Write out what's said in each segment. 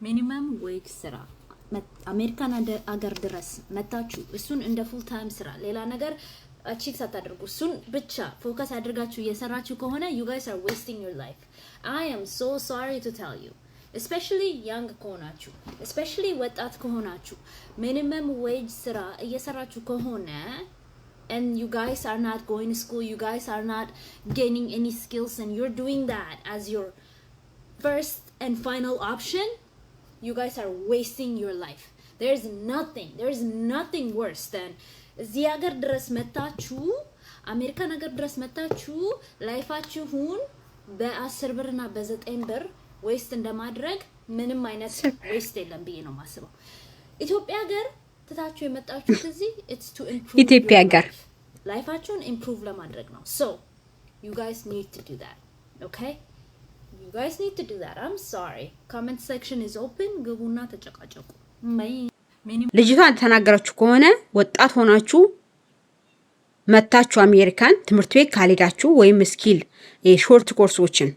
Minimum wage ስራ አሜሪካን አገር ድረስ መታችሁ እሱን እንደ full time ስራ፣ ሌላ ነገር achieve ሳታደርጉ፣ እሱን ብቻ focus አድርጋችሁ እየሰራችሁ ከሆነ you guys are wasting your life. I am so sorry to tell you, especially young ከሆናችሁ፣ especially ወጣት ከሆናችሁ፣ minimum wage ስራ እየሰራችሁ ከሆነ and you guys are not going to school, you guys are not gaining any skills, and you're doing that as your first and final option, you guys are wasting your life. There's nothing worse than እዚህ ሀገር ድረስ መታችሁ፣ አሜሪካን ሀገር ድረስ መታችሁ life ኣችሁን በ10 ብር እና በ9 ብር waste እንደማድረግ ምንም አይነት waste የለም ብዬ ነው የማስበው። ኢትዮጵያ ሀገር ትታችሁ የመጣችሁት እዚህ it's to improve ኢትዮጵያ ሀገር life ኣችሁን improve ለማድረግ ነው። So you guys need to do that, okay? You guys need to do that. I'm sorry. Comment section is open. ግቡና ተጨቃጨቁ። ልጅቷ እንደተናገረችው ከሆነ ወጣት ሆናችሁ መታችሁ አሜሪካን ትምህርት ቤት ካልሄዳችሁ ወይም skill short ኮርሶችን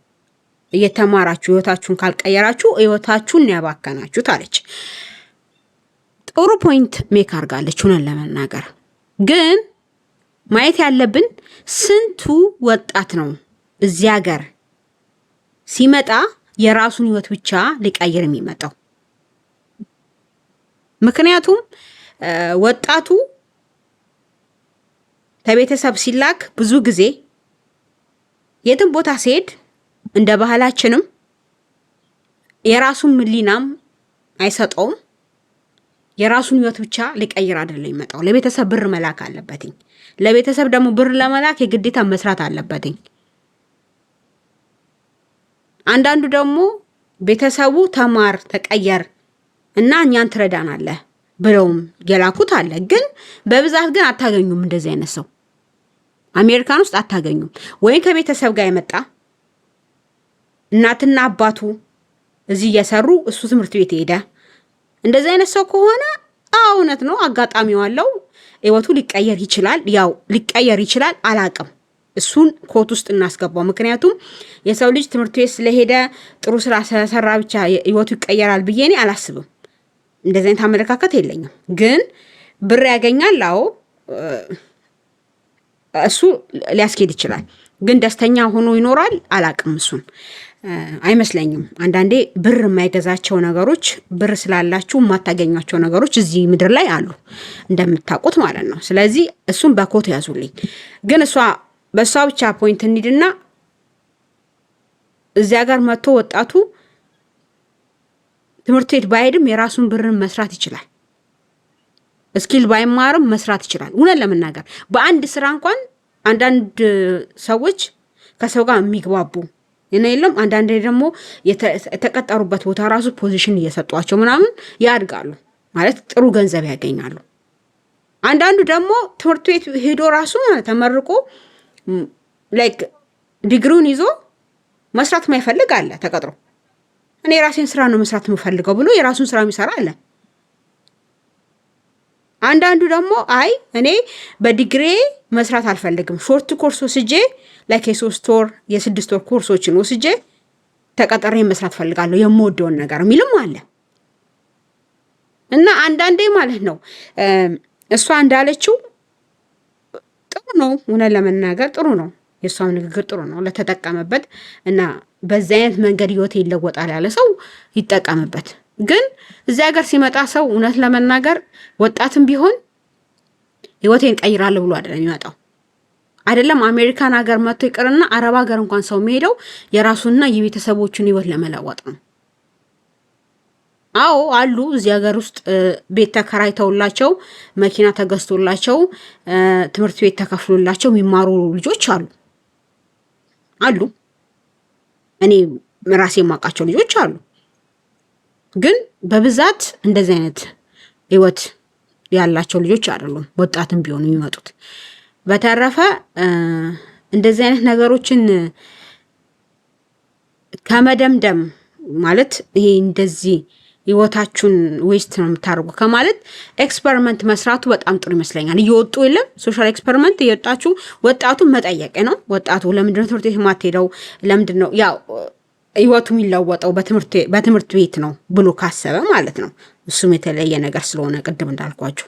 እየተማራችሁ ህይወታችሁን ካልቀየራችሁ ህይወታችሁን ያባከናችሁት አለች። ጥሩ point make አድርጋለች። እውነት ለመናገር ግን ማየት ያለብን ስንቱ ወጣት ነው እዚህ ሀገር ሲመጣ የራሱን ህይወት ብቻ ሊቀይር የሚመጣው? ምክንያቱም ወጣቱ ከቤተሰብ ሲላክ ብዙ ጊዜ የትም ቦታ ሲሄድ እንደ ባህላችንም የራሱን ህሊናም አይሰጠውም። የራሱን ህይወት ብቻ ሊቀይር አይደለም የሚመጣው። ለቤተሰብ ብር መላክ አለበትኝ። ለቤተሰብ ደግሞ ብር ለመላክ የግዴታ መስራት አለበትኝ። አንዳንዱ ደግሞ ቤተሰቡ ተማር፣ ተቀየር እና እኛን ትረዳናለህ ብለውም የላኩት አለ። ግን በብዛት ግን አታገኙም፣ እንደዚህ አይነት ሰው አሜሪካን ውስጥ አታገኙም። ወይም ከቤተሰብ ጋር የመጣ፣ እናትና አባቱ እዚህ እየሰሩ እሱ ትምህርት ቤት ሄደ። እንደዚህ አይነት ሰው ከሆነ እውነት ነው፣ አጋጣሚው አለው፣ ህይወቱ ሊቀየር ይችላል። ያው ሊቀየር ይችላል፣ አላቅም። እሱን quote ውስጥ እናስገባው። ምክንያቱም የሰው ልጅ ትምህርት ቤት ስለሄደ፣ ጥሩ ስራ ስለሰራ ብቻ ህይወቱ ይቀየራል ብዬ እኔ አላስብም። እንደዚህ አይነት አመለካከት የለኝም። ግን ብር ያገኛል፣ አዎ፣ እሱ ሊያስኬድ ይችላል። ግን ደስተኛ ሆኖ ይኖራል፣ አላቅም። እሱን አይመስለኝም። አንዳንዴ ብር የማይገዛቸው ነገሮች፣ ብር ስላላችሁ የማታገኟቸው ነገሮች እዚህ ምድር ላይ አሉ እንደምታውቁት ማለት ነው። ስለዚህ እሱን በ quote ያዙልኝ። ግን እሷ በእሷ ብቻ point እንሂድና እዚያ ጋር መጥቶ ወጣቱ ትምህርት ቤት ባይሄድም የራሱን ብርን መስራት ይችላል። Skill ባይማርም መስራት ይችላል። እውነት ለመናገር በአንድ ስራ እንኳን አንዳንድ ሰዎች ከሰው ጋር የሚግባቡ እና የለም፣ አንዳንዴ ደግሞ የተቀጠሩበት ቦታ ራሱ position እየሰጧቸው ምናምን ያድጋሉ፣ ማለት ጥሩ ገንዘብ ያገኛሉ። አንዳንዱ ደግሞ ትምህርት ቤት ሄዶ ራሱ ተመርቆ like ዲግሪውን ይዞ መስራት የማይፈልግ አለ። ተቀጥሮ እኔ የራሴን ስራ ነው መስራት የምፈልገው ብሎ የራሱን ስራ የሚሰራ አለ። አንዳንዱ ደግሞ አይ፣ እኔ በዲግሪ መስራት አልፈልግም፣ short course ወስጄ like የ3 ወር የ6 ወር ኮርሶችን ወስጄ ተቀጥሬ መስራት ፈልጋለሁ የምወደውን ነገር የሚልም አለ። እና አንዳንዴ ማለት ነው እሷ እንዳለችው ጥሩ ነው፣ እውነት ለመናገር ጥሩ ነው። የእሷም ንግግር ጥሩ ነው ለተጠቀመበት እና በዚህ አይነት መንገድ ህይወት ይለወጣል ያለ ሰው ይጠቀምበት። ግን እዚህ ሀገር ሲመጣ ሰው እውነት ለመናገር ወጣትም ቢሆን ህይወቴን ቀይራለሁ ብሎ አይደለም የሚመጣው። አይደለም አሜሪካን ሀገር መጥቶ ይቅርና አረብ ሀገር እንኳን ሰው የሚሄደው የራሱና የቤተሰቦቹን ህይወት ለመለወጥ ነው። አዎ፣ አሉ፣ እዚህ ሀገር ውስጥ ቤት ተከራይተውላቸው፣ መኪና ተገዝቶላቸው፣ ትምህርት ቤት ተከፍሎላቸው የሚማሩ ልጆች አሉ አሉ። እኔ ራሴ የማውቃቸው ልጆች አሉ። ግን በብዛት እንደዚህ አይነት ህይወት ያላቸው ልጆች አይደሉም፣ ወጣትም ቢሆኑ የሚመጡት። በተረፈ እንደዚህ አይነት ነገሮችን ከመደምደም፣ ማለት ይሄ እንደዚህ ህይወታችሁን waste ነው የምታደርጉ ከማለት experiment መስራቱ በጣም ጥሩ ይመስለኛል። እየወጡ የለም social experiment እየወጣችሁ ወጣቱን መጠየቅ ነው። ወጣቱ ለምንድነው ትምህርት ቤት የማትሄደው? ለምንድን ነው ያው ህይወቱ የሚለወጠው በትምህርት ቤት ነው ብሎ ካሰበ ማለት ነው። እሱም የተለየ ነገር ስለሆነ ቅድም እንዳልኳችሁ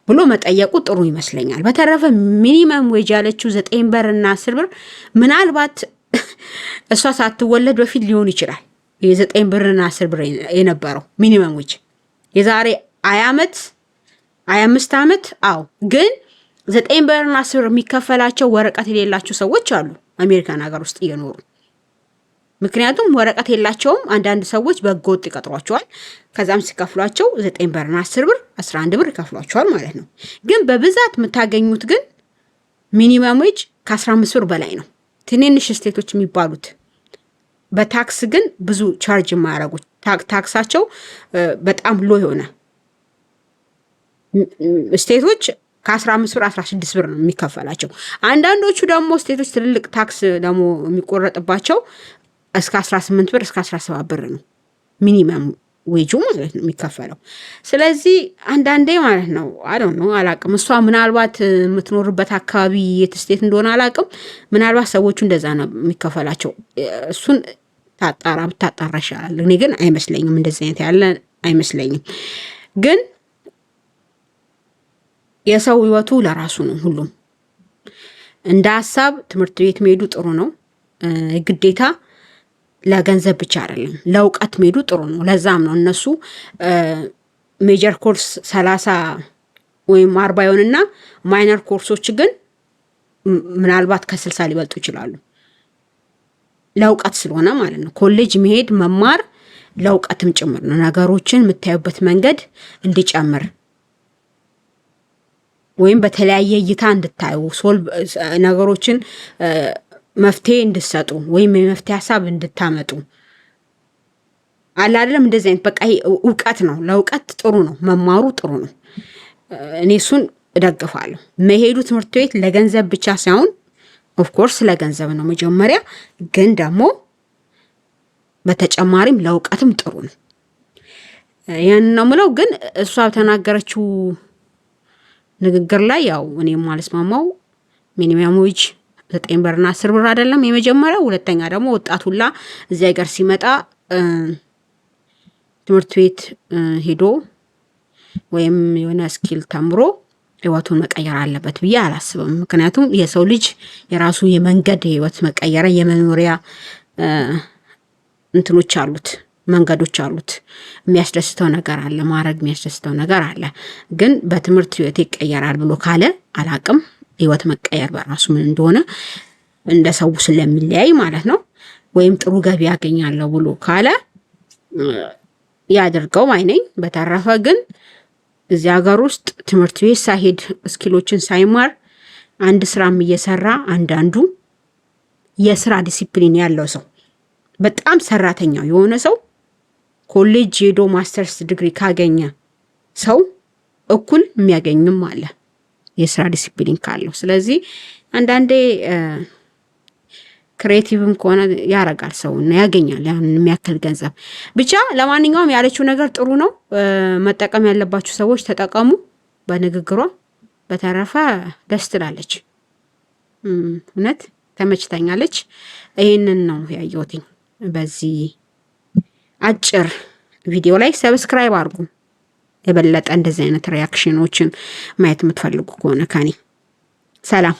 ብሎ መጠየቁ ጥሩ ይመስለኛል። በተረፈ minimum wage ያለችው 9 ብር እና 10 ብር ምናልባት እሷ ሳትወለድ በፊት ሊሆን ይችላል። የ9 ብርና 10 ብር የነበረው minimum wage የዛሬ 20 ዓመት፣ 25 ዓመት። አዎ፣ ግን 9 ብርና 10 ብር የሚከፈላቸው ወረቀት የሌላቸው ሰዎች አሉ አሜሪካን ሀገር ውስጥ እየኖሩ። ምክንያቱም ወረቀት የላቸውም። አንዳንድ ሰዎች በህገወጥ ይቀጥሯቸዋል። ከዛም ሲከፍሏቸው 9 ብርና 10 ብር፣ 11 ብር ይከፍሏቸዋል ማለት ነው። ግን በብዛት የምታገኙት ግን minimum wage ከ15 ብር በላይ ነው። ትንንሽ state ኦች የሚባሉት በ tax ግን ብዙ charge የማያደርጉት፣ tax ኣቸው በጣም low የሆነ state ኦች ከ15 ብር፣ 16 ብር ነው የሚከፈላቸው። አንዳንዶቹ ደግሞ state ኦች ትልልቅ tax ደግሞ የሚቆረጥባቸው እስከ 18 ብር፣ እስከ 17 ብር ነው minimum wage ኡ ማለት ነው የሚከፈለው። ስለዚህ አንዳንዴ ማለት ነው I don't know፣ አላቅም። እሷ ምናልባት የምትኖርበት አካባቢ የት state እንደሆነ አላቅም። ምናልባት ሰዎቹ እንደዛ ነው የሚከፈላቸው። እሱን ብታጣራ ይሻላል። እኔ ግን አይመስለኝም፣ እንደዚህ አይነት ያለ አይመስለኝም። ግን የሰው ህይወቱ ለራሱ ነው። ሁሉም እንደ ሀሳብ ትምህርት ቤት መሄዱ ጥሩ ነው። ግዴታ ለገንዘብ ብቻ አይደለም፣ ለእውቀት መሄዱ ጥሩ ነው። ለዛም ነው እነሱ major course 30 ወይም 40 ይሆንና minor course ኦች ግን ምናልባት ከ60 ሊበልጡ ይችላሉ። ለእውቀት ስለሆነ ማለት ነው። ኮሌጅ መሄድ መማር ለእውቀትም ጭምር ነው። ነገሮችን የምታዩበት መንገድ እንዲጨምር ወይም በተለያየ እይታ እንድታዩ፣ solve ነገሮችን መፍትሄ እንድትሰጡ ወይም የመፍትሄ ሀሳብ እንድታመጡ አለ አይደለም። እንደዚህ አይነት በቃ እውቀት ነው። ለእውቀት ጥሩ ነው፣ መማሩ ጥሩ ነው። እኔ እሱን እደግፋለሁ። መሄዱ ትምህርት ቤት ለገንዘብ ብቻ ሳይሆን፣ of course ለገንዘብ ነው መጀመሪያ፣ ግን ደግሞ በተጨማሪም ለእውቀትም ጥሩ ነው። ያን ነው ምለው። ግን እሷ በተናገረችው ንግግር ላይ ያው እኔ የማልስማማው minimum wage 9 ብርና 10 ብር አይደለም የመጀመሪያው። ሁለተኛ ደግሞ ወጣት ሁላ እዚህ ሀገር ሲመጣ ትምህርት ቤት ሄዶ ወይም የሆነ skill ተምሮ ህይወቱን መቀየር አለበት ብዬ አላስብም። ምክንያቱም የሰው ልጅ የራሱ የመንገድ የህይወት መቀየሪያ የመኖሪያ እንትኖች አሉት፣ መንገዶች አሉት። የሚያስደስተው ነገር አለ፣ ማድረግ የሚያስደስተው ነገር አለ። ግን በትምህርት ህይወት ይቀየራል ብሎ ካለ አላቅም። ህይወት መቀየር በራሱ ምን እንደሆነ እንደ ሰው ስለሚለያይ ማለት ነው። ወይም ጥሩ ገቢ ያገኛለሁ ብሎ ካለ ያድርገው ባይ ነኝ። በተረፈ ግን እዚህ ሀገር ውስጥ ትምህርት ቤት ሳይሄድ፣ skill ኦችን ሳይማር፣ አንድ ስራም እየሰራ አንዳንዱ የስራ ዲሲፕሊን ያለው ሰው፣ በጣም ሰራተኛው የሆነ ሰው ኮሌጅ ሄዶ masters degree ካገኘ ሰው እኩል የሚያገኝም አለ የስራ ዲሲፕሊን ካለው። ስለዚህ አንዳንዴ creative ም ከሆነ ያረጋል ሰው እና ያገኛል ያን የሚያክል ገንዘብ። ብቻ ለማንኛውም ያለችው ነገር ጥሩ ነው። መጠቀም ያለባችሁ ሰዎች ተጠቀሙ በንግግሯ። በተረፈ ደስ ትላለች፣ እውነት ተመችታኛለች። ይህንን ነው ያየሁትኝ በዚህ አጭር ቪዲዮ ላይ። Subscribe አድርጉ የበለጠ እንደዚህ አይነት reaction ኦችን ማየት የምትፈልጉ ከሆነ ከኔ። ሰላም።